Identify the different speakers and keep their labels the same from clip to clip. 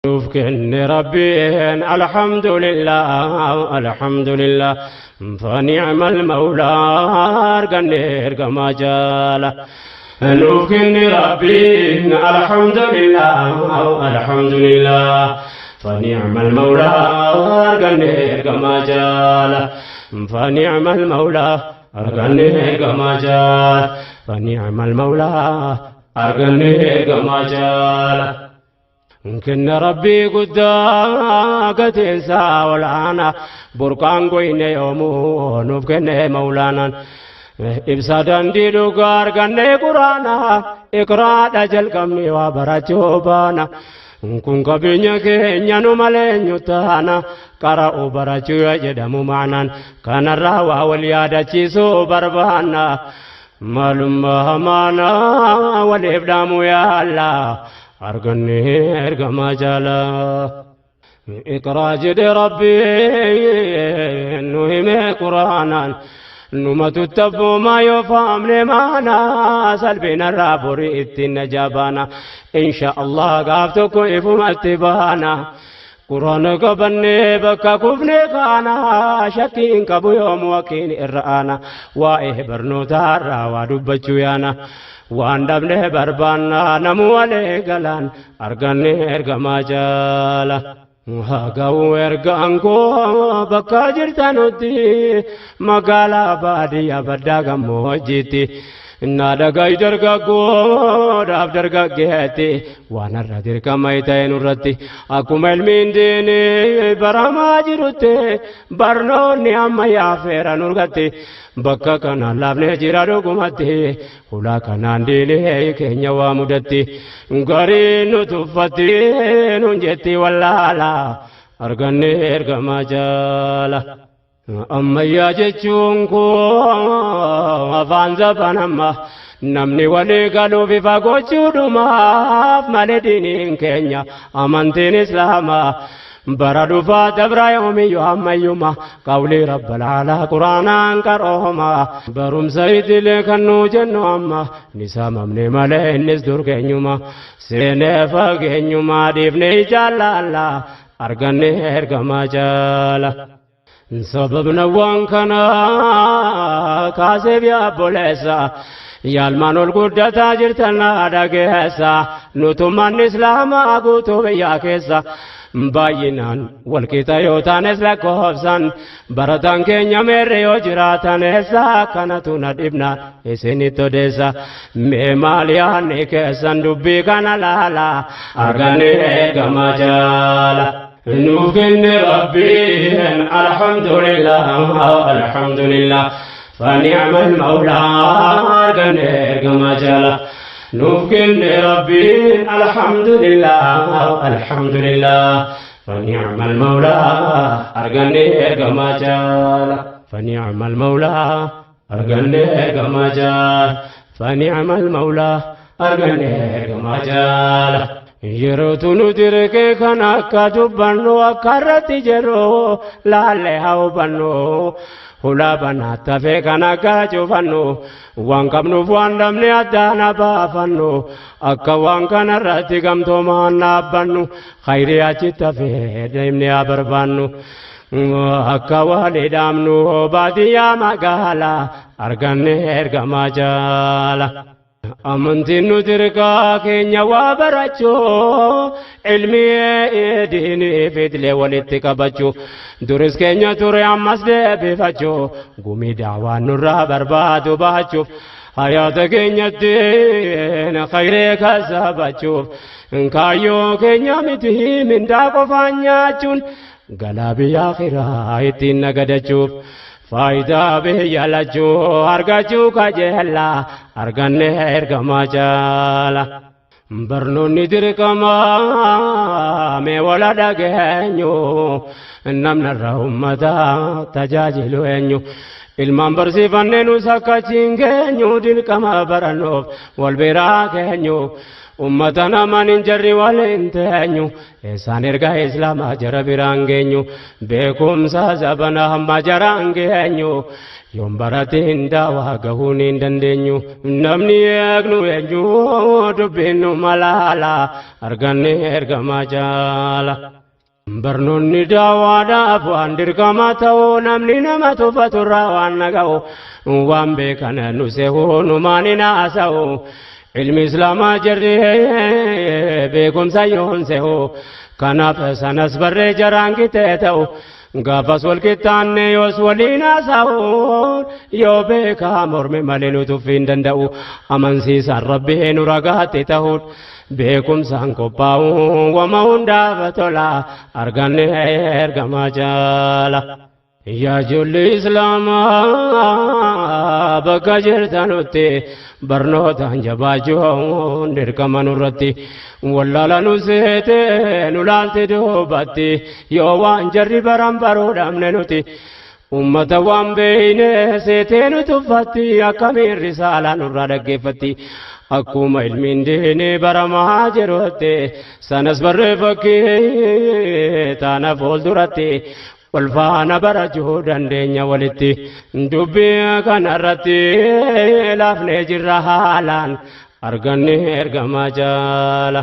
Speaker 1: Nuuf kenne Rabbiin, alhamdulillah, alhamdulillah, فنعم المولى arganne ergamaa jaala. Nuuf kenne Rabbiin, alhamdulillah, alhamdulillah, فنعم المولى arganne ergamaa jaala. فنعم المولى arganne ergamaa jaala. فنعم المولى arganne ergamaa jaala. Kenna Rabbii guddaa gateensaa olaanaa burqaan goyne yoomuu nuuf kenne Mawlaanaan. Ibsa dandii dhugaa arganne Quraanaa, iqraadha jalqabne waa barachuu baana. Kun qabeenya keenya nu malee eenyu taana? Qara'u barachuu jedhamu maanaan kanarraa waa wal yaadachiisuu barbaanna. Maalummaa hamaanaa waliif dhaamu yaalla, arganne ergamaa jaalaa. Iqraa jedhe Rabbiin nu hime Quraanaan, numatu tabboomaa yoo faamne maanaa salphinarraa borii ittiin najabaana. Insha Allah gaaf tokko ifumatti baana. Quraana qabannee bakka kufne kaana, shakkiin qabu yoomu wakiin irra aana. Waa'ee barnootaarraa waa dubbachuu yaana. Waan dhabne barbaanna namu walee galaan, arganne ergamaa jaala. Haa ergaan koo bakka jirtanutti, magaalaa baadiyyaa baddaa gammoojjiitti. Na dhagai dargaggoodhaaf dargaggeetti, waan irra dirqama ta'e nurratti, akkuma ilmiin diinii baramaa jirutti barnoonni ammayyaa feera nurgatti, bakka kanaan laafnee jira dhugumatti. Hulaa kanaan diinii keenya waa mudatti, garii nu tuffatti nun jetti wallaala, arganne ergamaa jaala. Ammayyaa jechuun koo afaan zaban amma namni walii galuuf ifa gochuudhumaaf malee, diiniin keenya amantiin Islaamaa bara dhufaa dabra yoomiyyuu ammayyuma qawlii Rabbal aalaa Quraanaan qarooma. Barumsa idilee kan nuu jennu amma ni saamamne malee, innis dur keenyuma seenee fageenyuma dhiifne jaallalla, arganne ergamaa jaala. Sababna waan kana kaaseef, yaabboleessa yaalmaan ol guddataa jirtan dhageessa, nutummaan Islaamaa guutuu biyyaa keessa baay'inaan walqixa yoo taanes, lakkoofsan barataan keenya meerre yoo jiraatan eessa? Kanatu na dhibna isinitti odeessa. Mee maal yaadni keessan dubbii kana laala, arganne ergamaa jaala. Nuuf kenne Rabbiin, alhamdulillah, alhamdulillah, فنعم المولى arganne ergamaa jaala. Nuuf kenne Rabbiin, alhamdulillah, alhamdulillah, فنعم المولى arganne ergamaa jaala. فنعم المولى arganne ergamaa jaala. فنعم المولى arganne ergamaa jaala. Yerootu nu dirqee kan akka dubbannu, akka irratti jedhu laallee haa hubannu. Hulaa banaa tafee kan akka cufannu, waan qabnuuf waan dhabne addaan baafannu, akka waan kanarratti gamtoomaan dhaabbannu, khayrii achi tafee deemnee haa barbaannu. Akka walii dhaamnu baadiyyaa magaalaa, arganne ergamaa jaala. Amantiin nu dirqaa keenya waa barachuu, ilmi diinii fidilee walitti qabachuu, duris keenya ture ammas deebifachuu, gumii daawaan nurraa barbaadu baachuuf, hayaata keenyatti khayree kasabachuuf, kaayyoo keenya miti mindaa qofaan nyaachuun, galaa biyya akhiraa ittiin nagadachuuf. Faayidaa biyya lachuu argachuu kajeella, arganne ergamaa jaala. Barnoonni dirqamaa mee wala dhageenyu, namnarra ummata tajaajilu eenyu? Ilmaan barsiifannee nus akkachiin geenyu, dirqama barannoof wal biraa keenyu. Ummata namaan hin jarri waliin teenyu eessaan ergaa islaamaa jara biraan geenyu beekumsa zabana hamma jaraan geenyu yoon baratiin daawaa gahuun hin dandeenyu namni eegnu eenyu dubbinnu malaala arganne ergamaa jaala. Barnoonni daawaadhaaf waan dirqama ta'u namni nama tuffaturraa waan naga'u waan beekan nu se'uu numaan hin haasa'u. Ilmi islaamaa jirri beekumsa yoon se'u kanaaf sanas barree jaraan qixee ta'u gaafas wal qixxaanne yoos waliin haasa'u yoo beekaa morme malee nu tuffii hin danda'u amansiisaan rabbii nu ragaatti ta'uun beekumsaan qophaa'u wama hundaaf tola arganne ergamaa jaala. Yaa ijoollee islaamaa bakka jirtanutti barnootaan jabaachuun dirqama nurratti wallaala nu seete nu laalte duubatti yoo waan jarri baran baruu dhabne nuti ummata waan beeyne seetee nu tuffatti akkamiin risaalaa nurraa dhaggeeffatti. Akkuma ilmiin diinii baramaa jirutti sanas barree fakkii taana fuulduratti wal faana barachuu dandeenya walitti dubbii kanarratti laafnee jirra haalaan arganne ergamaa jaala.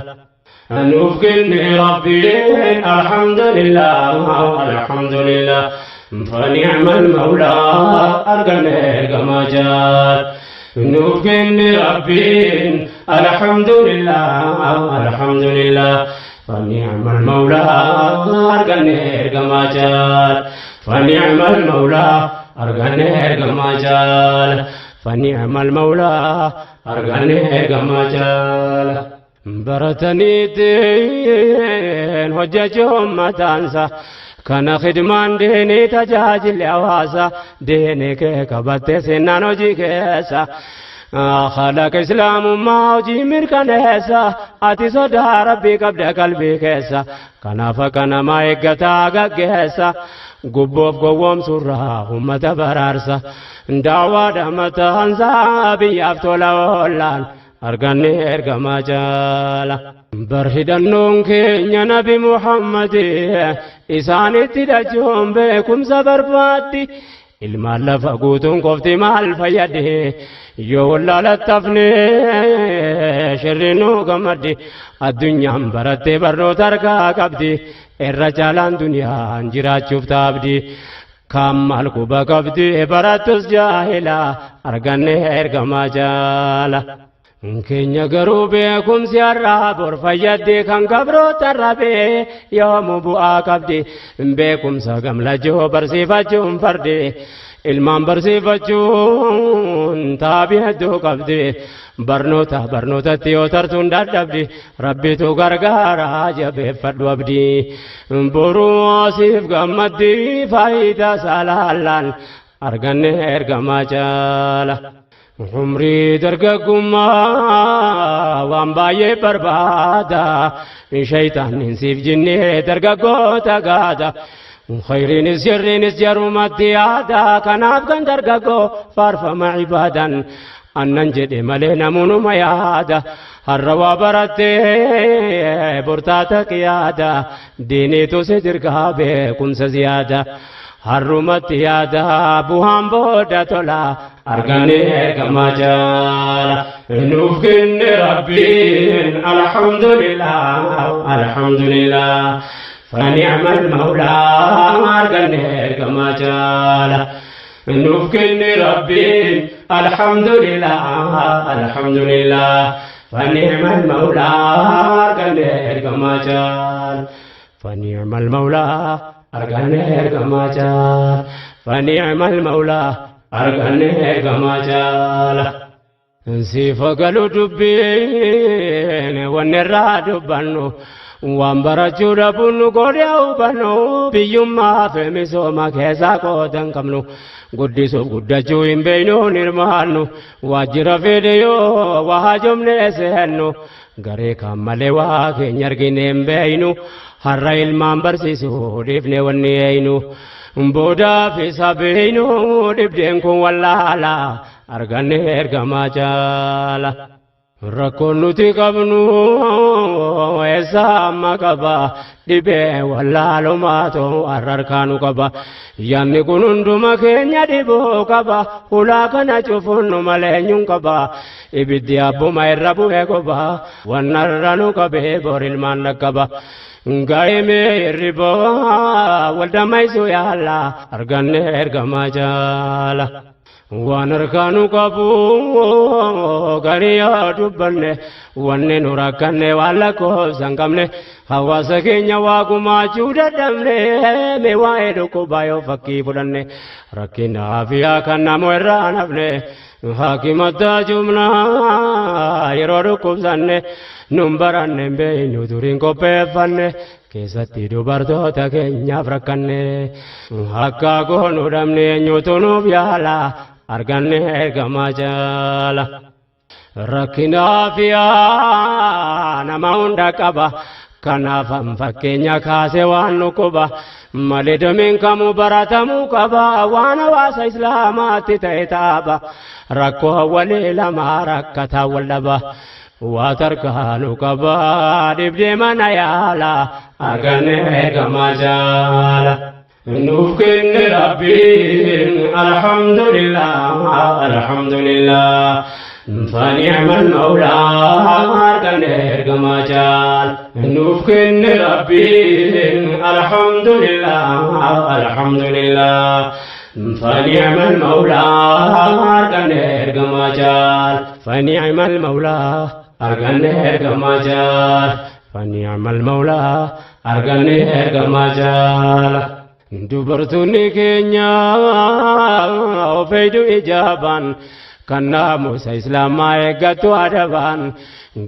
Speaker 1: Nuuf kenne Rabbiin alhamdulillah alhamdulillah فنعم المولى أرجنا ergamaa jaala. Nuuf kenne Rabbiin alhamdulillah alhamdulillah فنعم المولى أرجنا ergamaa jaala. فنعم المولى أرجنا ergamaa jaala. فنعم المولى أرجنا ergamaa jaala. Barataniitiin hojjechuun mataansa kana khidmaan diinii tajaajilli hawaasa diinii kee qabattee seenaan hojii keessa. Khalaqa islaamummaa hojii mirkaneessa ati sodaa rabbii qabda qalbii keessa kanaaf akka namaa eeggataa gaggeessa gubboof gowwoomsurraa ummata baraarsa daawaadha mataansaa biyyaaf tola oollaan arganne ergamaa jaala. Bar hidhannoon keenya nabi Muhammad isaanitti dhachuun beekumsa barbaaddi. Ilmaan lafa guutuun qofti maal fayyadde yoo wallaalattafne shirri nu gammaddi addunyaan barattee barnoota harkaa qabdi irra caalaan duniyaan jiraachuuf taabdi. Kan maal quba qabdi barattus jaahila arganne ergamaa jaala. Keenya garuu beekumsi har'aa bor fayyadde kan gabroota rabee yoomu bu'aa qabdi beekumsa gamlachuu barsiifachuun fardi ilmaan barsiifachuun taabii hedduu qabdi barnoota barnootatti yoo tartuun dadhabdi rabbitu gargaara jabeeffadhu abdii boruu siif gammaddi faayidaa saalaallaan arganne ergamaa jaala. Umrii dargaggummaa waan baay'ee barbaada shayitaanni siif jinnee dargaggoota gaada khayriinis sirriinis jarumatti yaada kanaaf kan dargaggoo faarfama ibaadan annan jedhe malee namoonni yaada har'a waa barattee bortaata qiyaada diiniitu si dirgaa beekumsa ziyaada. Harrumatti yaada bu'aan booda tola arganne ergamaa jaala. Nuuf kenne Rabbiin alhamdulillah alhamdulillah فنعم المولى arganne ergamaa jaala. Nuuf kenne Rabbiin alhamdulillah alhamdulillah فنعم المولى arganne ergamaa jaala. فنعم المولى arganne ergamaa jaala. فنعم المولى arganne ergamaa jaala. Sifa galu dubbiin wanni irraa dubbannu waan barachuu dhabuun nu godhe hubannu biyyummaa fi misooma keessaa qooda hin qabnu guddisuuf guddachuu hin beeknu hirmaannu waajjira fedhe yoo waa hajomne seennu garee kan malee waa keenya argine hin beeknu har'a ilmaan barsiisuu dhiifne wanni eeynu boodaaf isa beeknu dhibdeen kun wallaala arganne ergamaa jaala. Rakkoon nuti qabnu eessa amma qaba, dhibee wallaalumaatu har'arkaanu qaba. Yaanni kun hunduma keenya dhibuu qaba, hulaa kana cufuun nu malee eenyuun qaba. Ibiddi abbuma irra bu'ee qoba, wannarra nu qabee bor ilmaan dhaqqaba. Gaa'imee hirriboo waldammaysuu yaala, arganne ergamaa jaala. Waan harkaanu qabu garii yoo dubbanne, wanni nu rakkanne waan lakkoofsa hin qabne. Hawaasa keenya waa gumaachuu dadhabne, mee waa'ee dhukkubaa yoo fakkii fudhanne, rakkina afiyaa kan namu irraa nafne. Hakimataa jumnaa yeroo dhukkubsanne nun baranne hin beeknu, duriin qopheeffanne. Keessatti dubartoota keenyaaf rakkanne, akka goonu dhabne, eenyutu nuuf yaala, arganne ergamaa jaala. Rakkina afiyaa nama hunda qaba. Kanaaf fakkeenya kaase waan nu quba. Malee dameen kamuu baratamuu qaba. Waan hawaasa islaamaatti ta'e taaba. Rakkoo walii lama rakkataa wal dhaba. Waa tarkaanu qaba dhibdee mana yaala, arganne ergamaa jaala. Nuuf kenne Rabbiin, alhamdulillah, alhamdulillah. فنعم المولى أركن إرقما جال. نوف كن ربي، الحمد لله، الحمد لله، فنعم المولى أركن إرقما جال. فنعم المولى أركن إرقما جال. فنعم المولى أركن إرقما جال. Dubartoonni keenya ofeedu ijaabaan kan naamusa islaamaa eeggattu adabaan,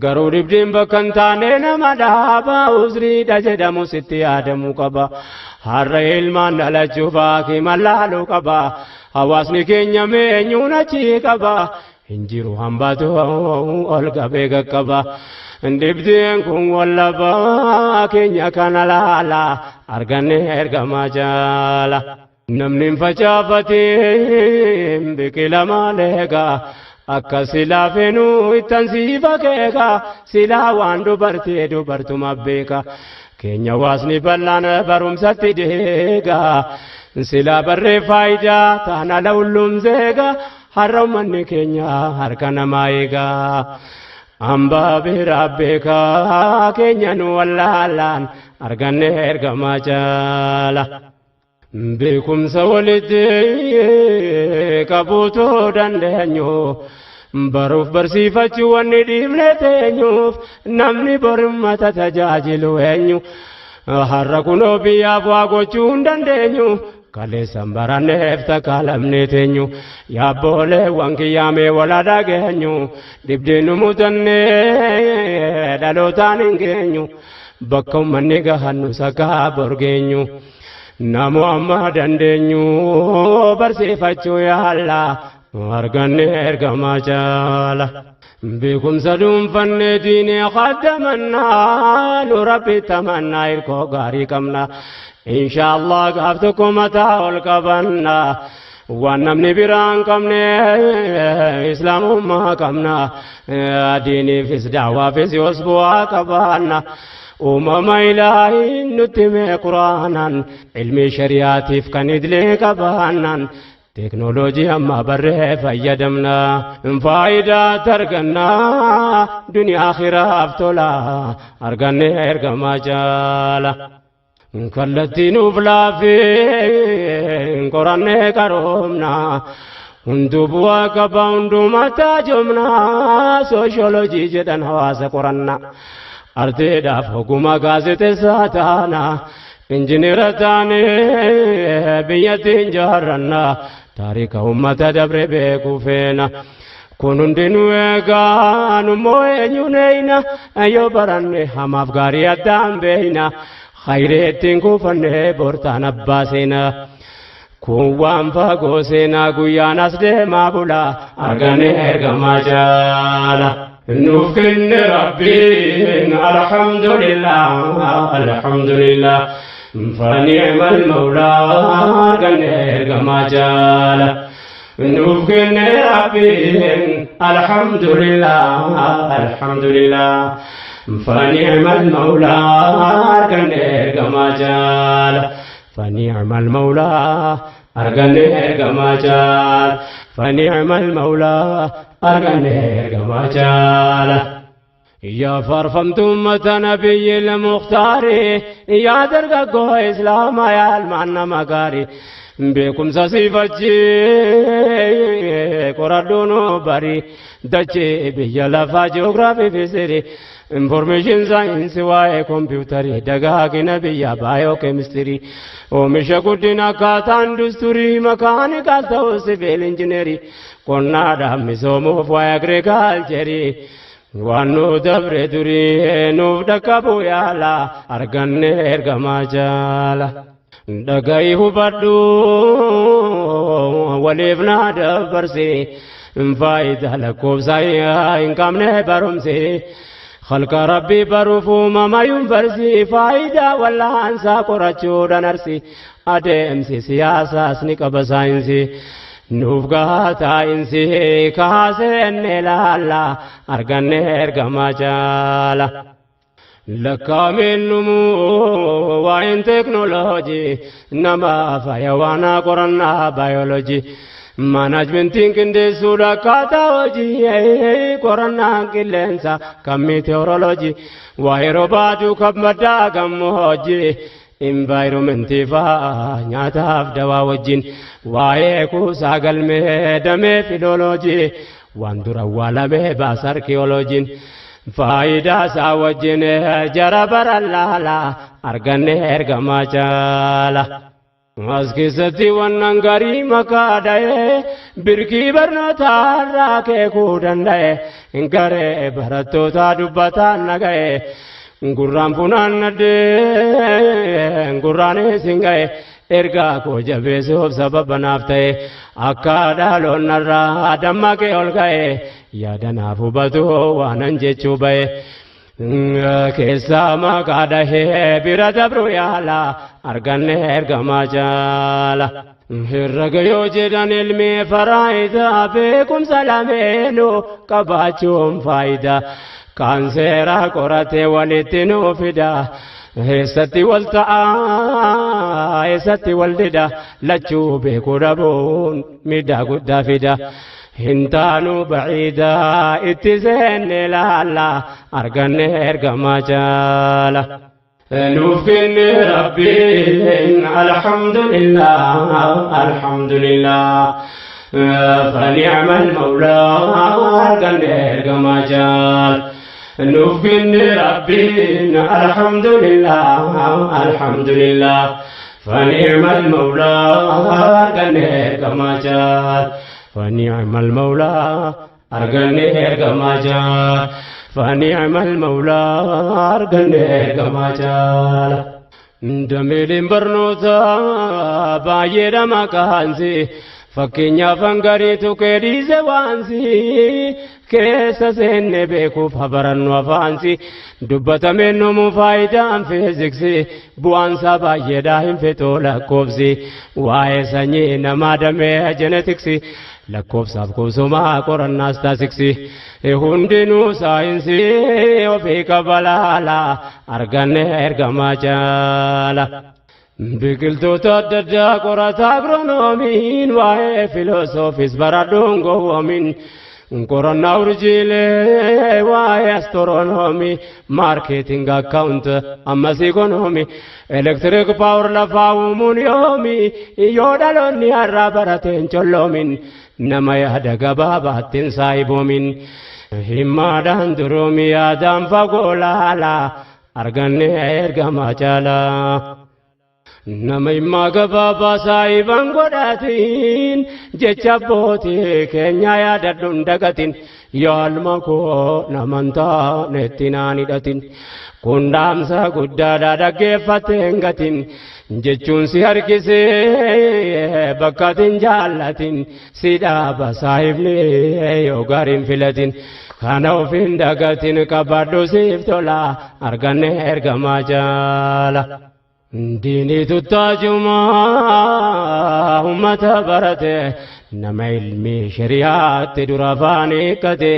Speaker 1: garuu dhibdeen bakka hin taane nama dhaaba, uzriidha jedhamu sitti yaadamuu qaba. Har'a ilmaan dhalachuuf haakima laaluu qaba. Hawaasni keenya meenyuun achii qaba? Hin jiru hambatu ol qabee qaqqaba. Dhibdeen kun wallabaa keenya kana laala, arganne ergamaa jaala. Namni hin facaafatiin biqila maaleega, akka silaa fenuu ittan siifa keeka, silaa waan dubartii dubartuma beeka. Keenya hawaasni bal'aan barumsatti deega, silaa barree faayidaa taana lawulluum zeega. Har'a uummanni keenya harka namaa eega. Hambaa biraa beekaa keenya nu wallaalaan, arganne ergamaa jaala. Beekumsa walitti qabuutu dandeenyu, baruuf barsiifachuu wanni dhiifne teenyuuf, namni borummata tajaajilu eenyu? Har'a kunoo biyyaaf waa gochuu hin dandeenyu. Kaleessan baranneef takaalamne teenyu, yaabbooleewwan kiyyaamee wala dhageenyu. Dhibdeen nu mudannee dhalootaan hin geenyu, bakka uummanni gahannu sakaa borgeenyu. Namu amma dandeenyu barsiifachuu yaalla, arganne ergamaa jaala. Beekumsa dhuunfannee diinee qaddamannaa, nu Rabbi tamannaa, hirkoo gaarii qabna. Inshaallah gaaf tokko mataa ol qabanna. Waan namni biraan qabne islaamummaa qabna. Diiniifis daawwaafis yoos bu'aa qabaanna. Uumama ilaahiin nutti mee quraanaan, ilmi shari'aatiif kan idilee qabaannaan, teeknooloojii amma barree fayyadamna, faayidaa targanna, duniyaa akhiraaf tola, arganne ergamaa jaala. Kallattii nuuf laafee qorannee qaroomna. Hunduu bu'aa qaba, hundumaa taajomna. Sooshoolojii jedhan hawaasa qoranna. Arteedhaaf ogummaa gaazexeessaa taana. Injineera taanee biyyattiin jaarranna. Taarika uummata dabre beekuu feena. Kun hundinuu eegaa nummoo eenyuun eeyna, yoo baranne hamaaf gaarii addaan beeyna. Hayree ittiin kuufannee bortaan abbaa seenaa. Kun waan fagoo seenaa, guyyaan as deemaa bula, argane ergamaa jaala. Nuuf kenne Rabbiin, alhamdulillah, alhamdulillah. فنعم المولى arganne ergamaa jaala. Nuuf kenne Rabbiin, Alhamdulillah, alhamdulillah. فنعم المولى أرجن إرجما جال. فنعم المولى أرجن إرجما جال. فنعم المولى أرجن إرجما جال. يا فرفمت أمة نبي المختار، يا درقو إسلام يا المعنى مقاري. بكم سيفتي قردونو بري دچي بيا لفا جيوغرافي فيزري انفورميشن ساينس واي كمبيوتري دغاغنا بيا بايو كيمستري oomisha guddina akkaataa industirii makaanikaal ta'uu siviil injineerii qonnaadhaan misoomuuf waa'ee agriikaalcherii waan nu dabre durii nuuf dhaqqabu yaala arganne ergamaa jaala. Dhaga'i hubadhu waliif naa dabarsi faayidaa lakkoofsa hin qabne barumsi. خلق ربي بروفو ماما ينفرسي فايدة ولا أنسى قرأتشو نرسي أدمسي سياسة سنك بساينسي نوفقا تاينسي كاسن لالا أرغن إرغما جالا. لكامل نمو وإن تكنولوجي نما فيوانا قرنا بيولوجي Managementiin qindeessuudha akkaataa hojii qorannaan qilleensaa kan meteoroloojii waa'ee robaaduu kan maddaa gammoojjii envaayiroomentii fa'aa nyaataaf dawaa wajjin waa'ee kuusaa galmee damee filooloojii waan dura awwaalamee baasa arkiyooloojiin faayidaa isaa wajjin jara bara laalaa arganne ergamaa jaala. As keessatti wannan garii maqaa dha'ee birkii barnootaarraa keekuu danda'e garee barattoota dubbataan naga'e gurraan funaannadhee gurraan isin ga'e ergaa koo jabeessuuf sababa naaf ta'e akka dhaloonnarraa dammaqee ol ga'e yaada naaf hubatu waanan jechuu ba'e. Keessa maqaa dhahee bira dabru yaala arganne ergamaa jaala. Herrega yoo jedhan ilmi faraayidaa beekumsa lameenuu qabaachuun faayidaa. Kan seera qoratee walitti nuu fida. Eessatti wal ta'a eessatti wal dida lachuu beekuu dhabuun miidhaa guddaa fida. Hintaanu baciidaa itti seenne laalla arganne ergamaa jaala. Nuuf kenne Rabbiin alhamdulillah, alhamdulillah. فنعم المولى أرجن إرجما جال. nuuf kenne Rabbiin alhamdulillah, alhamdulillah. فنعم المولى أرجن إرجما جال. فنعم المولى أرجن إرجما جال. فنعم المولى أرجن إرجما جال. Dameeleen barnootaa baay'eedha maqaansi fakkeenyaaf hangariitu keedhiise waansi keessa seenne beekuuf habarannu afaansi dubbatameen numu faayidaan fiiziksii bu'aansaa baay'eedha hin fixuu lakkoofsi waa'ee sanyii namaa damee jenetiksii lakkoofsaaf kuusumaa qorannaas taasiksi hundinuu saayinsii ofii qabalaala arganne ergamaa jaala. Biqiltoota adda addaa qorata agronoomiin waa'ee filoosoofis baradhuun gowwoomin qorannaa urjiilee waa'ee astiroonoomii maarkeeting akkaawunt ammas ikonoomii elektiriik paawur lafaa uumuun yoomi yoo dhaloonni har'aa barateen colloomin nama yaada gabaabaattiin saayiboomin himmaadhaan duroomi yaadaan fagoo laala arganne ergamaa jaalaa. Nama himmaa gabaabaa saahiban godhatiin jecha abbootii keenya yaadadhuun dagatin yaalma koo naman taanetti naan hidhatin kun dhaamsa guddaadha dhaggeeffateen gatin jechuun si harkisee bakkatin jaallatin si dhaaba saahibni yoo gaariin filatin kana ofiin dagatin qabadhu siif tola arganne ergamaa jaala. Diinii tuttaajumaa ummata barate Nama ilmi shari'aatti dura afaan hiikkate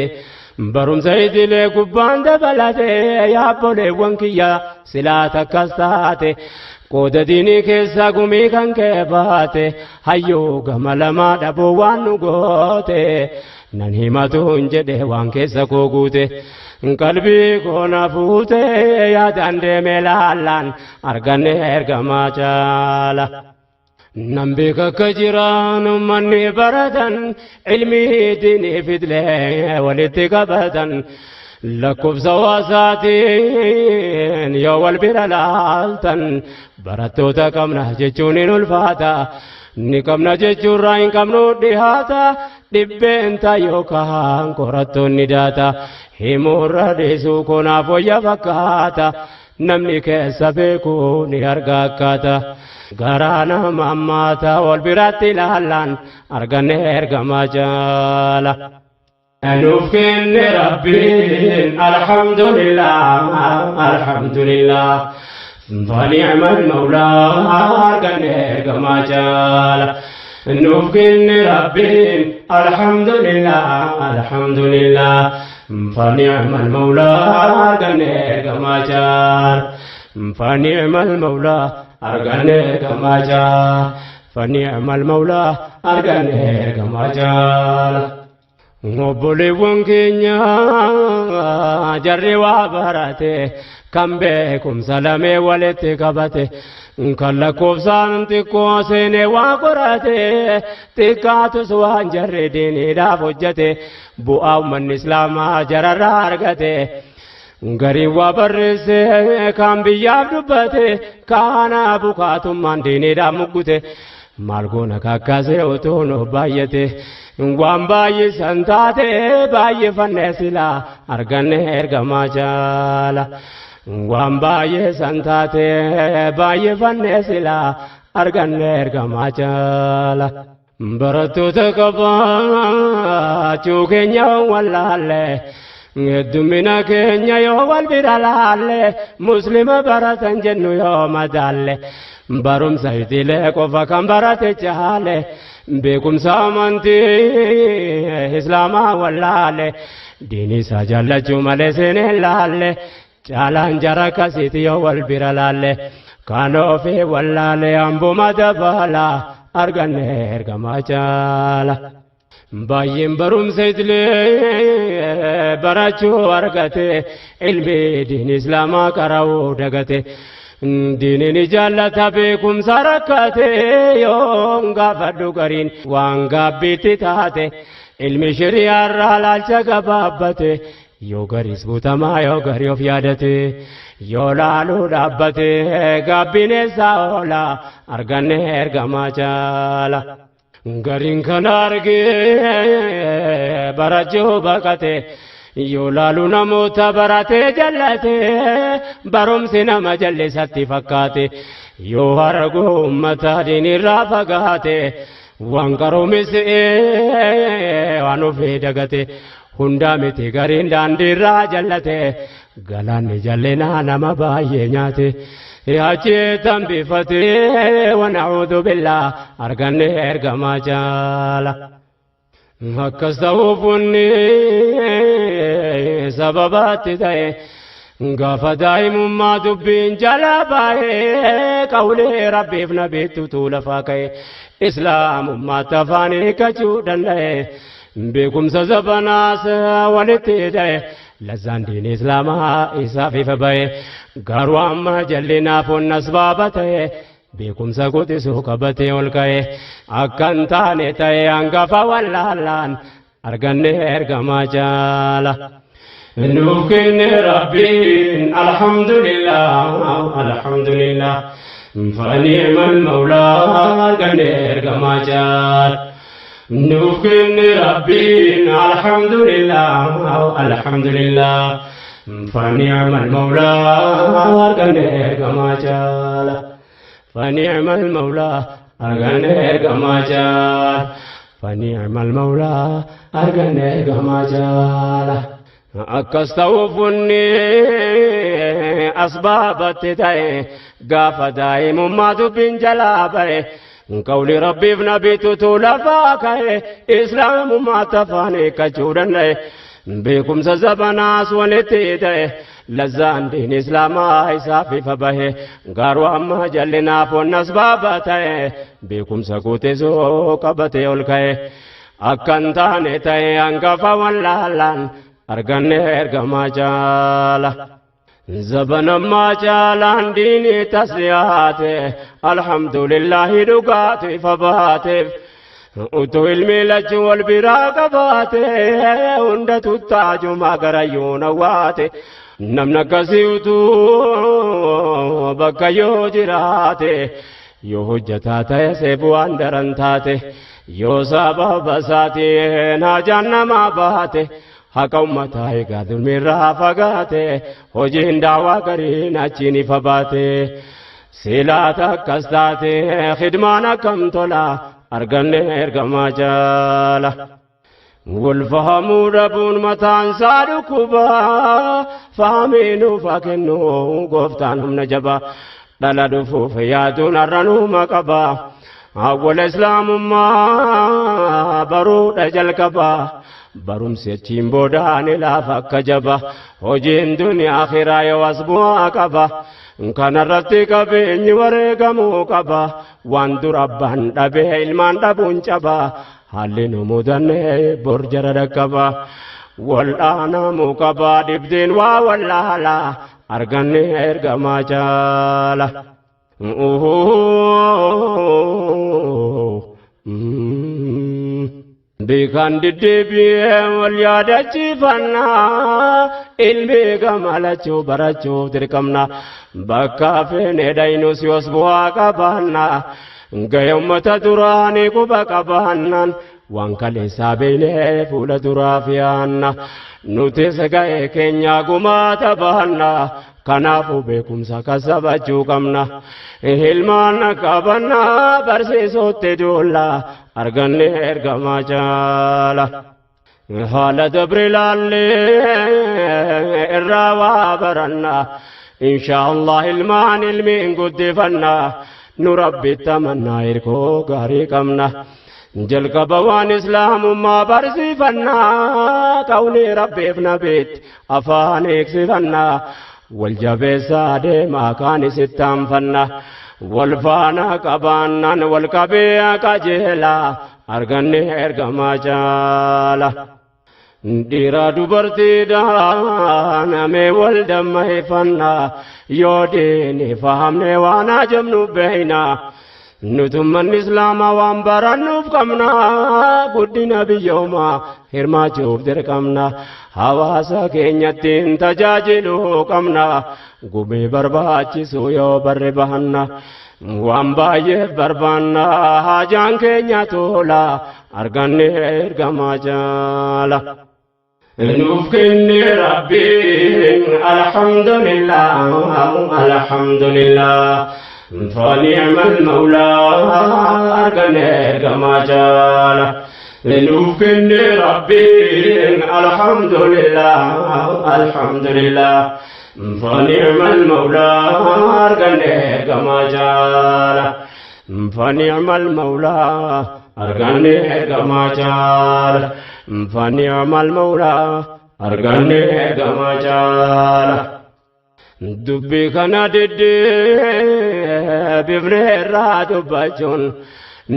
Speaker 1: barumsa idilee gubbaan dabalate yaabboleewwan kiyya silaa takkas taate qooda diinii keessaa gumii kan kee baate hayyuu gama lamaa dhabuu waan nu goote nan himatuun jedhe waan keessa koo guute qalbii koo na fuute yaadaan deemee laallaan arganne ergamaa caala. Nan beeka akka jiraan uummanni baratan ilmii diinii fidlee walitti qabatan lakkoofsa hawaasaatiin yoo wal bira laaltan barattoota qabna jechuun hin ulfaata. Ni qabna jechuurraa hin qabnu dhihaata dhibbeenta yookaan qorattoonni daata himuurra dhiisuu konaaf wayya fakkaata namni keessa beeku ni arga akkaata. Garaa nama ammaata wal biratti ilaallaan arganne ergamaa jaala. Nuuf kenne Rabbiin alhamdulillah alhamdulillah فنعم المولى arganne ergamaa jaala. Nuuf kenne Rabbiin alhamdulillah alhamdulillah فنعم المولى arganne ergamaa jaala. فنعم المولى arganne ergamaa jaala. فنعم المولى arganne ergamaa jaala. Obboleewwan keenya jarri waa barate kan beekumsa lamee walitti qabate kan lakkoofsaan xiqqoo seenee waa qorate xiqqaatus waan jarri diiniidhaaf hojjete bu'aa uummanni islaamaa jararraa argate. Gariin waa barreesse kan biyyaaf dubbate kaana bukaatummaan diiniidhaaf muggute maal goona kakkaasee utuu nuuf baay'ate waan baay'isan taate baay'ifannee silaa arganne ergamaa jaala. Waan baay'isan taate baay'ifannee silaa arganne ergamaa jaala. Barattoota qabaachuu keenya wallaalle heddumina keenya yoo wal bira laalle muslima baratan jennu yoo madaalle barumsa idilee qofa kan barate caale beekumsa amantii islaamaa wallaale diinii isaa jaallachuu malee seenee laalle caalaan jara akkasiiti yoo wal bira laalle kan ofii wallaale hambuma dabala arganne ergamaa caala. Baay'een barumsa idilee barachuu argate ilmi diin islaamaa qara'uu dagate. Diiniin jaallata beekumsa rakkate yoon gaafadhu gariin waan gaabbiitti taate ilmi shiriyaarraa laalcha gabaabbate yoo gariis guutamaa yoo garii of yaadate yoo laaluu dhaabbate gaabbiin eessaa oola arganne ergamaa jaala. Gariin kana argee barachuu baqate yoo laalu namoota baratee jallate barumsi nama jallisatti fakkaate yoo argu uummata diinirraa fagaate waan qaroomis waan ofii dagate hundaa miti gariin daandiirraa jallate galaanni jallinaa nama baay'ee nyaate. Achi tambifate wana'uudhu billaa arganne ergamaa jaala. Akkas ta'uuf wanni sababaatti ta'e gaafa daa'imummaa dubbiin jala baay'ee qawlee rabbiif nabiitti utuu lafaa ka'e islaamummaatti afaan hiikkachuu danda'e beekumsa zabanaas walitti ta'e lazzaan diin islaamaa isaaf ifa ba'e garuu amma jallinaaf onna asbaaba ta'e beekumsa quxisuu qabatee ol ka'e akka hin taane ta'e hangafa wallaalaan arganne ergamaa jaala. Nuuf kenne Rabbiin alhamdulillah alhamdulillah فنعم المولى arganne ergamaa jaala. Nuuf kenne Rabbiin alhamdulillah alhamdulillah فنعم المولى arganne ergamaa jaala. فنعم المولى arganne ergamaa jaala. فنعم المولى arganne ergamaa jaala. Akkas ta'uuf wanni asbaabatti ta'e gaafa daa'imummaa dubbiin jalaa ba'e Qawli rabbiif nabiitu lafaa ka'e islaamummaa tafaanii kachuu danda'e beekumsa zabanaas walitti ta'e lazzaan diin islaamaa isaaf ifa bahe garuu amma jallinaaf wannas baaba ta'e beekumsa guutisuu qabatee ol ka'e akkan taane ta'e hangafa wallaalaan arganne ergamaa jaala. Zabanammaa caalaan diinii tas dhiyaate alhamdulillahi dhugaatu ifa baateef utuu ilmi lachuu wal biraa qabaate hunda tuttaajumaa garayyuu nawwaate namni akkasii utuu bakka yoo jiraate yoo hojjataa ta'e seef waan daran taate yoo sababa isaatiin hajaan namaa baate haqa ummataa egaa dulmiirraa fagaate hojiin daawaa gariin achiin ifa baate silaata akkas taate khidmaan akkam tola arganne ergamaa jaala. Wal fahamuu dhabuun mataan isaa dhukkuba fahamii nuuf haa kennu gooftaan humna jabaa dhala dhufuuf yaaduun har'a nuuma qaba. Awwala islaamummaa baruudha jalqaba. Barumsi achiin boodaan ilaafa akka jaba hojiin duniyaa akhiraa yoo as bu'aa qaba. Kanarratti qabeenyi wareegamuu qaba waan dura abbaan dhabee ilmaan dhabuun caba haalli nu mudanne bor jara dhaqqaba. Wal'aanamuu qaba dhibdeen waa wallaala arganne ergamaa jaala. Beekaan deddeebi'ee wal yaadachiifannaa ilmi gamalachuu barachuuf dirqamna bakka feene dhaynus yoos bu'aa qabaanna gahee uummata duraanii quba qabaannaan waan kaleessaa beeknee fuula duraaf yaanna nutis gahee keenya gumaata baanna kanaafuu beekumsa kasabachuu qabna ilmaan qabanna barsiisuutti duulla arganne ergamaa jaala. Haala dabre laallee irraa waa baranna insha Allah ilmaan ilmiin guddifanna nu rabbitti amannaa hirkoo gaarii qabna. Jalqaba waan islaamummaa barsiifannaa qawlii rabbiif nabiitti afaan eegsifannaa wal jabeessaa deemaa kaan isitti aanfanna wal faana qabaannaan wal qabee qajeelaa arganne ergamaa jaala. Dhiira dubartiidhaan amee wal dammeeffannaa yoo diini fahamne waan ajabnu beeynaa. Nutummanni islaamaa waan barannuuf qabna guddina biyyoomaa hirmaachuuf dirqamna hawaasa keenyattiin tajaajiluu qabna gumii barbaachisu yoo barre bahanna waan baay'eef barbaanna haajaan keenya tola arganne ergamaa jaala. Nuuf kenne rabbiin alhamdulillah alhamdulillah. فنعم المولى أرقنا كما جال لنوفن ربي الحمد لله الحمد لله فنعم المولى أرقنا كما جال فنعم المولى أرقنا كما جال فنعم المولى أرقنا كما جال. Dubbii kana deddeebifnee irraa dubbachuun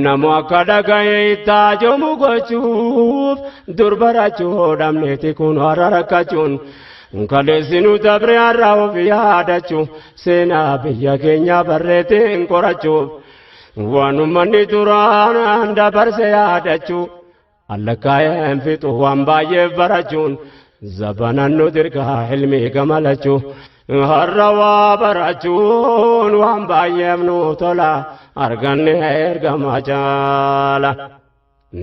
Speaker 1: nama akka dhaga'ee itti ajamu gochuuf dur barachuu dhabneeti kun har'a rakkachuun kaleessinu dabre har'a of yaadachuu seenaa biyya keenya barreetiin qorachuuf waan uummanni duraan dabarse yaadachuu allakkaa'een fixu waan baay'eef barachuun zabanan nu dirqaa ilmii gamalachuu. Har'a waa barachuun waan baay'eef nu tola arganne ergamaa jaala.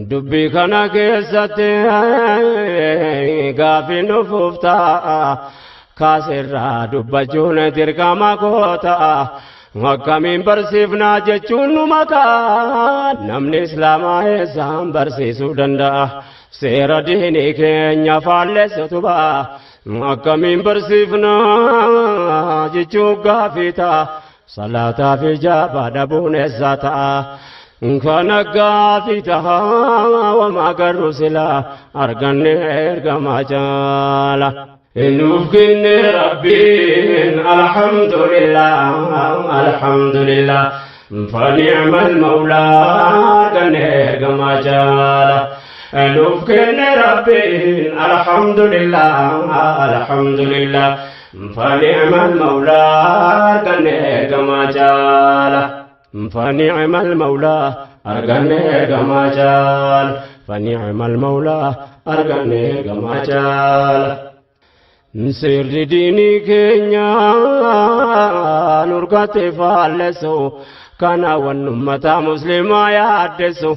Speaker 1: Dubbii kana keessatti gaafii nufuuf ta'a kaasirraa dubbachuun dirqama koo ta'a. Akkamiin barsiifnaa jechuun nu makaa namni islaamaa eessaan barsiisuu danda'a. Seera diinii keenya faallessatu ba'a. Akkamiin barsiifnaa jechuun gaafii ta'a. Salaataa fi jaabaa dhabuun eessaa ta'a. Kana gaafii tahaa wama agarru silaa arganne ergamaa caala. Nuuf kenne Rabbiin alhamdulillah alhamdulillah فنعم المولى arganne ergamaa caala. Nuuf kenne Rabbiin alhamdulillah alhamdulillah فنعم المولى arganne ergamaa caala. فنعم المولى arganne ergamaa caala. فنعم المولى arganne ergamaa caala. Seerri diinii keenya nurgate faallessu kana wanni ummata muslimaa yaaddessu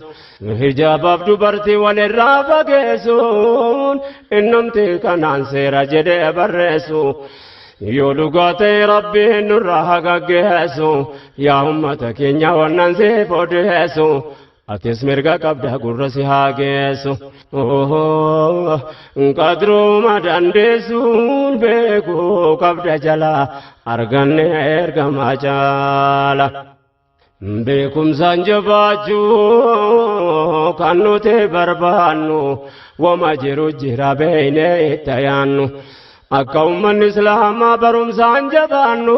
Speaker 1: hijaabaaf dubartii walirraa fageessuun innumti kanaan seera jedhee barreessu yoo dhugaa ta'e Rabbiin nurraa haa gaggeessu yaa ummata keenya wannan siif odeessu atis mirga qabda gurra si haa geessu. Qadruma dandeessuun beekuu qabda jala arganne ergamaa caala. Beekumsaan jabaachuu kan nuti barbaannu wama jiru jira beeynee itti yaannu. Akka uummanni Islaamaa barumsaan jabaannu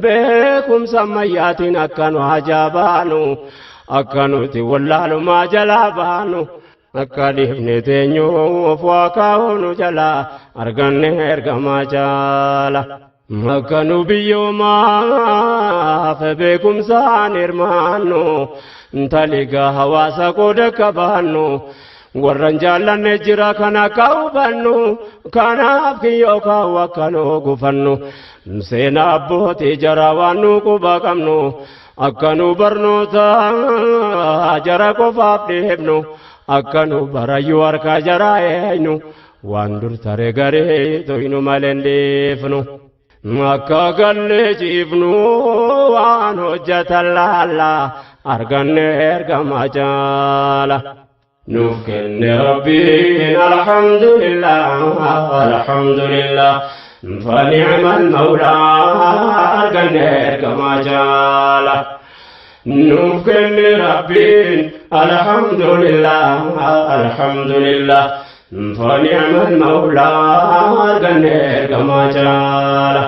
Speaker 1: beekumsa ammayyaatiin akka nu hajabaanu akka nuti wallaalumaa jalaa baanu akka dhiifne teenyuuf waa kaa'uu jalaa arganne ergamaa caala. Akka nu biyyoomaaf beekumsaan hirmaannu taliga hawaasa qooda qabaannu warran jaallanne jira kana akka hubannu kanaaf kiyyoo kaa'u akka nu gufannu seenaa abbootii jara waan nu quba qabnu akka nu barnoota jara qofaaf dhiifnu akka nu barayyuu harka jara eenyu waan dur tare garee toynu malee dhiifnu. Akka gallee ciifnu waan hojjetan laalla arganne ergamaa caala. Nuuf kenne Rabbiin alhamdulillah alhamdulillah فنعم المولى arganne ergamaa caala. Nuuf kenne Rabbiin alhamdulillah alhamdulillah فنعم المولى arganne ergamaa caala.